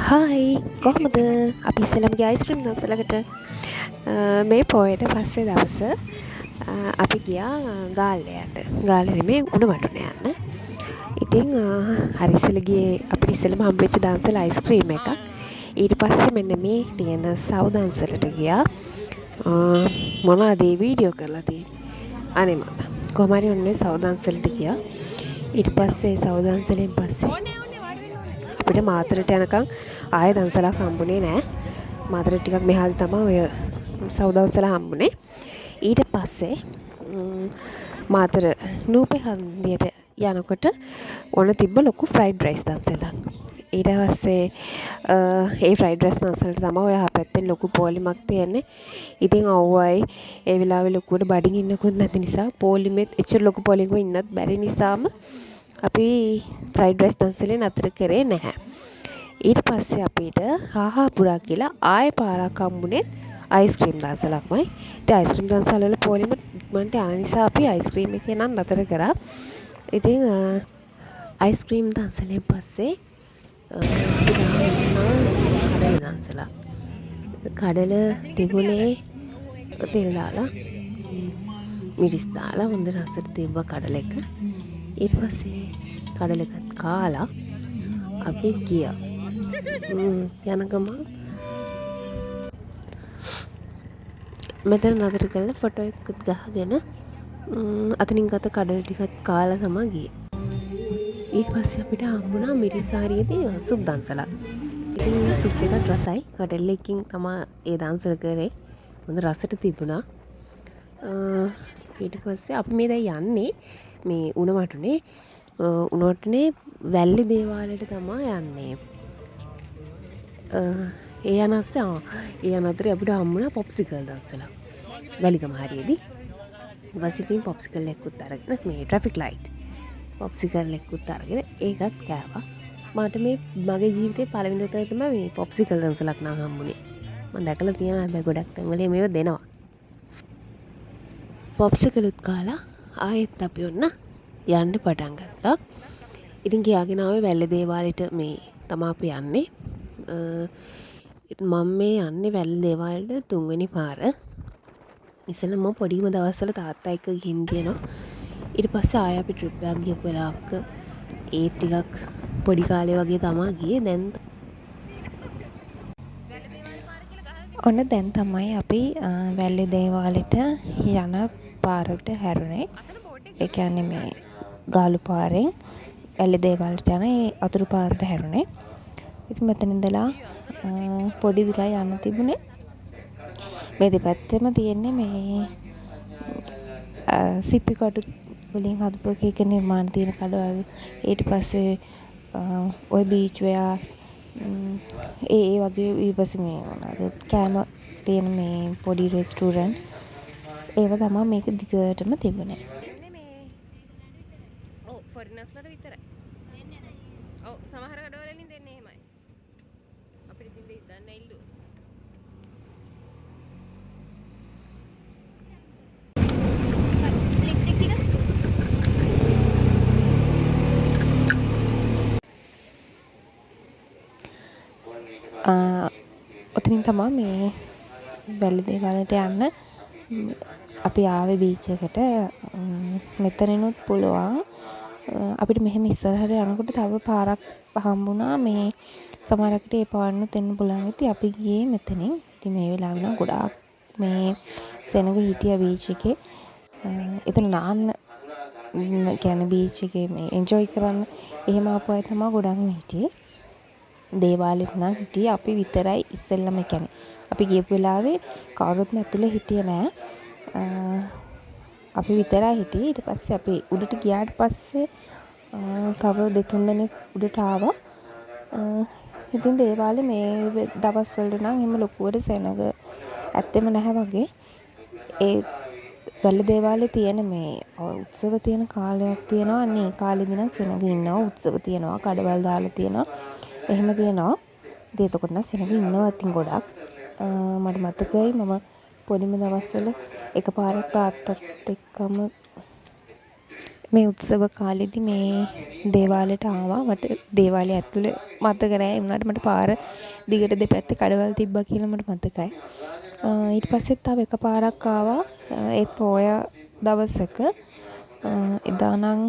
Hi, කොහොමද? අපි ඉස්සෙල්ලාම ගියා අයිස්ක්‍රීම් දන්සලකට. මේ පොයට පස්සේ දවස අපි ගියා ගාල්ල යන්න. ගාල්ල නෙමෙයි, උණවටුන යන්න. ඉතින් හරි, ඉස්සෙල්ලා ගියේ අපිට ඉස්සෙල්ලාම හම්බෙච්ච දන්සල අයිස්ක්‍රීම් එකක්. ඊට පස්සේ මෙන්න මේ තියෙන සව් දන්සලට ගියා. මොනවද ඒ වීඩියෝ කරලා තියෙන්නේ? අනේ මන්ද. කොහොම හරි ඔන්න ඔය සව් දන්සලට ගියා. ඊට පස්සේ සව් දන්සලෙන් පස්සේ අපිට මාතරට යනකම් ආයෙ දන්සලක් හම්බුනේ නෑ. මාතරට ටිකක් මෙහාදී තමයි ඔය සව් දන්සල හම්බුනේ. ඊට පස්සේ මාතර නූපේ හන්දියට යනකොට ඔන්න තිබ්බ ලොකු ෆ්‍රයිඩ් රයිස් දන්සලක්. ඊට පස්සේ ඒ ෆ්‍රයිඩ් රයිස් දන්සලට තමයි ඔය එහා පැත්තෙන් ලොකු පොලිමක් තියෙන්නේ. ඉතින් අව්වයි ඒ වෙලාවේ ලොකුවට බඩගින්නකුත් නැති නිසා පොලිමෙත් එච්චර ලොකු පොලිමක ඉන්නත් බැරි නිසාම අපි ෆ්‍රයිඩ් රයිස් දන්සලේ නතර කරේ නැහැ. ඊට පස්සේ අපිට හාහාපුරා කියලා ආයෙ පාරක් හම්බුනේ අයිස්ක්‍රීම් දන්සලක්මයි. ඉතින් අයිස්ක්‍රීම් දන්සල වල පොලිම ඉක්මනට යන නිසා අපි අයිස්ක්‍රීම් එකේ නම් නතර කරා. ඉතින් අයිස්ක්‍රීම් දන්සලෙන් පස්සේ අපි කඩල දන්සලක්. කඩල තිබුණේ තෙල් දාලා මිරිස් දාලා හොඳ රසට තිබ්බ කඩල එක. ඊට පස්සේ කඩල එකත් කාලා අපි ගියා. යන ගමන් මෙතන නතර කරලා ෆොටෝ එකකුත් ගහගෙන අතනින් ගත කඩල ටිකත් කාලා තමා ගියේ. ඊට පස්සේ අපිට හම්බුණා මිරිසාරියේදී සුප් දන්සලක්. ඉතින් සුප් එකත් රසයි. හොටෙල් එකකින් තමා ඒ දන්සල කරේ. හොඳ රසට තිබුණා. ඊට පස්සේ අපි මේ දැන් යන්නේ මේ උණවටුනේ. උණවටුනේ වැල්ලි දේවාලයට තමා යන්නේ. ඒ යන අස්සේ, ඒ යන අතරේ අපිට හම්බුණා පොප්සිකල් දන්සලක්. වැලිගම හරියේදී. ඊට පස්සේ ඉතින් පොප්සිකල් එකකුත් අරගෙන මේ ට්‍රැෆික් ලයිට් පොප්සිකල් එකකුත් අරගෙන ඒකත් කෑවා. මට මේ මගේ ජීවිතේ පළවෙනි වතාවේ තමයි මේ පොප්සිකල් දන්සලක් නම් හම්බුනේ. මං දැකලා තියෙනවා හැබැයි ගොඩක් තැන්වල මේව දෙනවා. පොප්සිකලුත් කාලා ආයෙත් අපි ඔන්න යන්න පටන් ගත්තා. ඉතින් කියාගෙන ආවේ වැල්ල දේවාලෙට මේ තමා අපි යන්නේ. මම මේ යන්නේ වැල්ල දේවාලෙට තුන්වෙනි පාර. ඉස්සෙල්ලා මම පොඩිම දවස්වල තාත්තා එක්ක ගිහින් තියෙනවා. ඊට පස්සේ ආයෙ අපි ට්‍රිප් එකක් ගියපු වෙලාවක ඒ ටිකක් පොඩි කාලේ වගේ තමා ගියේ. දැන් ඔන්න දැන් තමයි අපි වැල්ලේ දේවාලෙට යන පාරට හැරුණේ. ඒ කියන්නේ මේ ගාලු පාරෙන් වැල්ලේ දේවාලෙට යන ඒ අතුරු පාරට හැරුණේ. ඉතින් මෙතන ඉඳලා පොඩි දුරයි යන්න තිබුණේ. මේ දෙපැත්තෙම තියෙන්නේ මේ සිප්පි කඩු වලින් හදපු එක එක නිර්මාණ තියෙන කඩවල්. ඊට පස්සේ ඔය බීච් වෙයාර්ස් ඒ ඒ වගේ, ඊට පස්සේ මේ මොනවද කෑම තියෙන මේ පොඩි රෙස්ටුරන්ට් ඒව තමා මේක දිගටම තිබුණේ. ඔව්, ෆොරිනර්ස්ලට විතරයි. ඔව්, සමහර කඩවල වලින් දෙන්නේ එහෙමයි. අපිට ඉතින් දෙයි දන්නේ ඉල්ලුව. ඔතනින් තමා මේ වැලි දේවාලට යන්න අපි ආවේ බීච් එකට. මෙතනිනුත් පුළුවන් අපිට මෙහෙම ඉස්සරහට යනකොට තව පාරක් හම්බුණා. මේ සමහරකට ඒ පාරෙනුත් එන්න පුළුවන්. ඉතින් අපි ගියේ මෙතනින්. ඉතින් මේ වෙලාවේ නම් ගොඩාක් මේ සෙනඟ හිටියා බීච් එකේ. එතන නාන්න, ඒ කියන්නේ බීච් එකේ මේ එන්ජොයි කරන්න එහෙම ආපු අය තමා ගොඩක්ම හිටියේ. දේවාලෙට නම් හිටියේ අපි විතරයි ඉස්සෙල්ලම. ඒ කියන්නේ අපි ගියපු වෙලාවේ කවුරුත්ම ඇතුලේ හිටියේ නෑ. අපි විතරයි හිටියේ. ඊට පස්සේ අපි උඩට ගියාට පස්සේ තව දෙතුන් දෙනෙක් උඩට ආවා. ඉතින් දේවාලේ මේ දවස්වලට නම් එහෙම ලොකුවට සෙනඟ ඇත්තෙම නැහැ වගේ. ඒ වැල්ල දේවාලේ තියෙන මේ උත්සව තියෙන කාලයක් තියෙනවා. අන්න ඒ කාලෙදි නම් සෙනඟ ඉන්නවා. උත්සව තියෙනවා, කඩවල් දාලා තියෙනවා. එහෙම තියෙනවා. ඉතින් එතකොට නම් සෙනඟ ඉන්නවා ඉතින් ගොඩක්. මට මතකයි මම පොඩිම දවස්වල එකපාරක් තාත්තත් එක්කම මේ උත්සව කාලෙදි මේ දේවාලෙට ආවා. මට දේවාලය ඇතුලේ මතක නෑ. ඒ වුණාට මට පාර දිගට දෙපැත්තේ කඩවල් තිබ්බා කියලා මට මතකයි. ඊට පස්සෙත් තව එක පාරක් ආවා. ඒත් පෝය දවසක. එදා නම්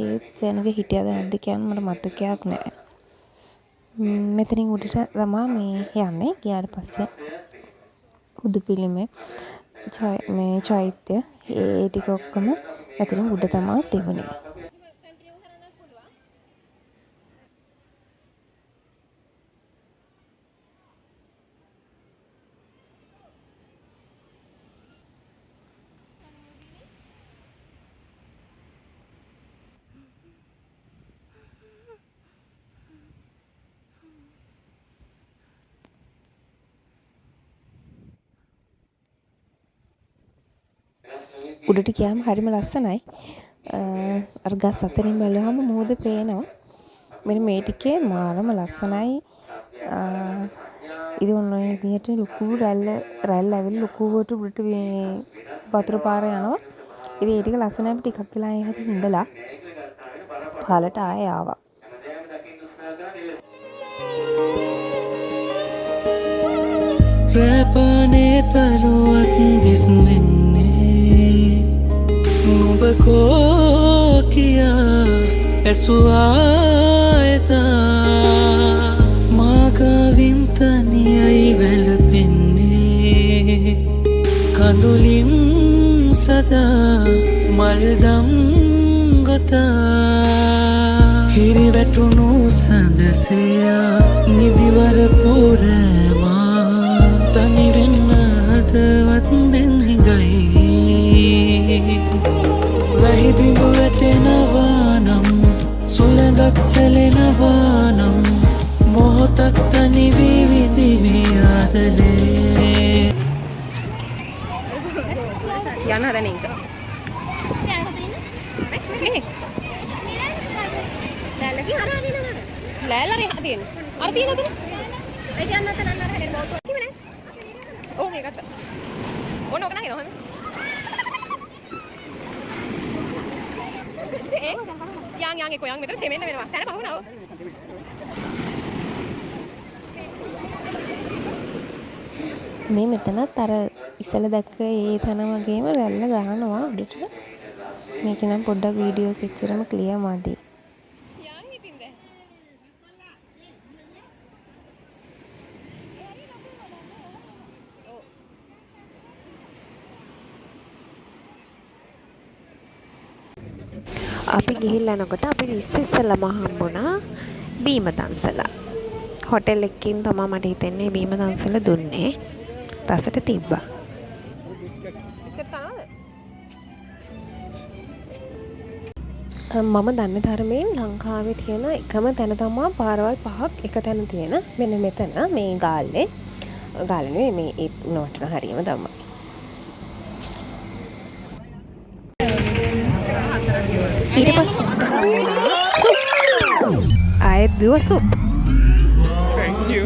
ඒත් සෙනඟ හිටියද නැද්ද කියන්න මට මතකයක් නෑ. මෙතනින් උඩට තමා මේ යන්නේ. ගියාට පස්සේ බුදු පිළිමේ මේ චෛත්‍ය ඒ ටික ඔක්කොම මෙතනින් උඩ තමා තිබුණේ. උඩට ගියාම හරිම ලස්සනයි. අර ගස් අතරින් බැලුවාම මුහුද පේනවා. මෙන්න මේ ටිකේ මාරම ලස්සනයි. ඉතින් ඔන්න ඔය විදිහට ලොකු රැල්ල රැල්ල ඇවිල්ලා ලොකුවට උඩට මේ වතුර පාර යනවා. ඉතින් ඒ ටික ලස්සනයි. අපි ටිකක් වෙලා ඒ හැටි ඉඳලා පහළට ආයෙ ආවා. රැපානේ තරුවත් දිස්වෙන්නේ නුඹ කෝ කියා ඇසුවා එදා මාගාවින් තනියයි වැළපෙන්නේ කඳුලින් සදා මල්දම් ගොතා හිරි වැටුණු සඳසයා නිදිවර පුරෑමා තනි වෙන්න හදවත් දැන් හිඟයි වැහි බිඳු වැටෙනවා නම් සුළඟක් සැලෙනවා නම් මොහොතක් තනි වී විඳිමි ආදලේ. යන්න හදන එක. මේ ලෑල්ලකින් අර හරිය නේද? ලෑල්ල අර එහා තියෙන. අර තියෙන අතන. ඒ කියන්න අතන අර හරියට බෝට්ටුවක් කිව්වේ නෑ. ඔව් මේක ගත්තා. ඔන්න ඕක නම් එනවා හැම. ඒ යන් යන් එක්ක යන් මෙතන තෙමෙන්න වෙනවා. තැන පහ වුණා ඔව්. මේ මෙතනත් අර ඉස්සෙල්ලා දැක්ක ඒ තැන වගේම රැල්ල ගහනවා උඩට. මේක නම් පොඩ්ඩක් වීඩියෝ එක එච්චරම ක්ලියර් මදි. යන් ඉතින් දැන්. අපි ගිහිල්ලා යනකොට අපිට ඉස්සෙල්ලම හම්බුණා බීම දන්සල. හොටෙල් එකකින් තමා මට හිතෙන්නේ බීම දන්සල දුන්නේ. රසට තිබ්බා. බිස්කට් කනවද? මම දන්න තරමින් ලංකාවේ තියෙන එකම තැන තමා පාරවල් පහක් එක තැන තියෙන මෙන්න මෙතන මේ ගාල්ලේ. ගාල්ලේ නෙවෙයි මේ ඒ උණවටුන හරියම තමයි. ඊට පස්සේ සුප්. ආයෙත් බිව්වා සුප්. Thank you.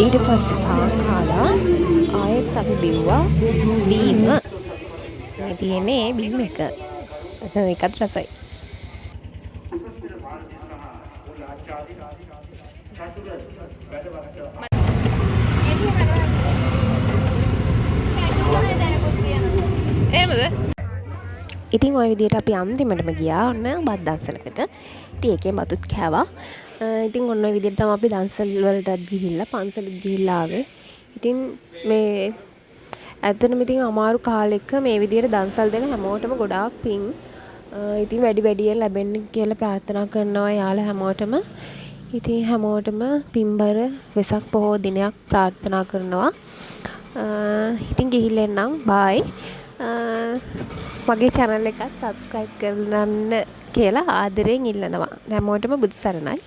ඊට පස්සේ පාන් කාලා ආයෙත් අපි බිව්වා බීම. මේ තියෙන්නේ ඒ බීම එක. ඒකත් රසයි. එහෙමද? ඉතින් ඔය විදිහට අපි අන්තිමටම ගියා ඔන්න බත් දන්සලකට. ඉතින් ඒකේ බතුත් කෑවා. ඉතින් ඔන්න ඔය විදිහට තමයි අපි දන්සල් වලටත් ගිහිල්ලා පන්සලට ගිහිල්ලා ආවේ. ඉතින් මේ ඇත්තටම ඉතින් අමාරු කාලෙක මේ විදිහට දන්සල් දෙන හැමෝටම ගොඩාක් පිං. ඉතින් වැඩි වැඩියෙන් ලැබෙන්න කියලා ප්‍රාර්ථනා කරනවා යාළ හැමෝටම. ඉතින් හැමෝටම පින්බර වෙසක් පොහෝ දිනයක් ප්‍රාර්ථනා කරනවා. ඉතින් ගිහිල්ලා එන්නම්. බයි. මගේ channel එකත් subscribe කරන්න කියලා ආදරෙන් ඉල්ලනවා. හැමෝටම බුදු සරණයි.